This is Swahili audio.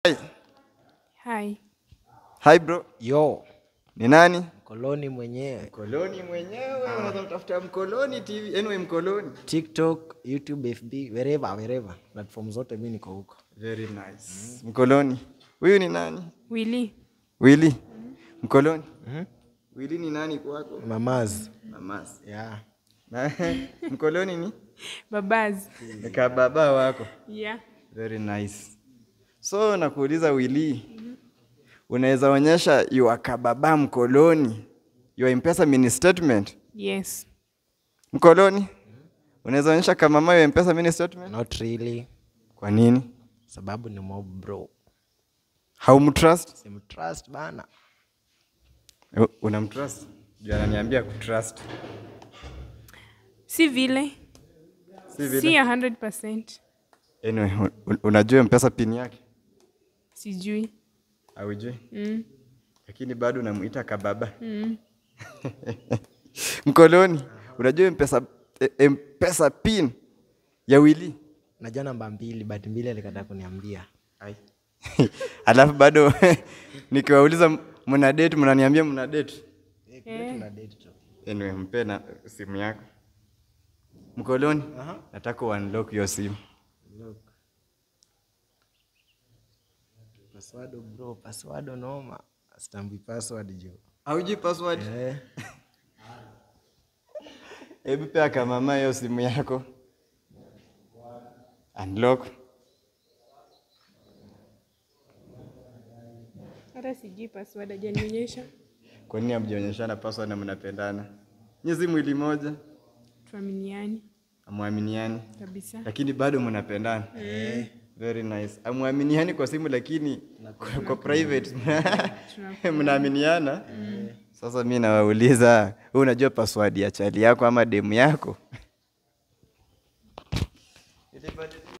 Hi. Hi. Hi bro. Yo, Ni nani? Mkoloni mwenyewe. Mkoloni mwenyewe. Unaweza mtafuta Mkoloni TV. Anyway, Mkoloni. TikTok, YouTube, FB, wherever, wherever. Platform zote mimi niko huko. Very nice. Mkoloni. Huyu ni nani? Willy. Willy. Mkoloni. Willy ni nani kwako? Mamaz. Mamas. Yeah. Na Mkoloni ni? Babaz. Ni kababa wako. Yeah. Very nice. So nakuuliza Willy, unaweza onyesha your kababa Mkoloni, your M-Pesa mini statement? Yes. Mkoloni, unaweza onyesha kamama your M-Pesa mini statement? Not really. Kwa nini? Sababu ni mob bro. Haumtrust? Simtrust bana. Unamtrust? Juu ananiambia kutrust. Si vile. Si vile. Si 100%. Anyway, unajua M-Pesa pin yake? Sijui. Haujui? Lakini bado unamuita kababa. Mkoloni, unajua M-Pesa pin ya Willy? Najua namba 2, but 2 alikataa kuniambia. Ai. Alafu bado nikiwauliza mna date, mnaniambia mna date. Tuna date tu. Anyway, mpe na simu yako. Mkoloni, nataka unlock your simu. Look. Password bro, password noma. Sitambui password jo. Haujui password? Eh. Hebu pea kamama hiyo simu yako. Unlock. Hata sijui password hajanionyesha. Kwa nini hamjaonyeshana password na mnapendana? Nyinyi si mwili moja? Tuaminiani Hamuaminiani. kabisa. Lakini bado mnapendana. Very nice. Hamuaminiani kwa simu lakini kwa private mnaaminiana. Sasa mimi nawauliza, wewe unajua password ya chali yako ama demu yako?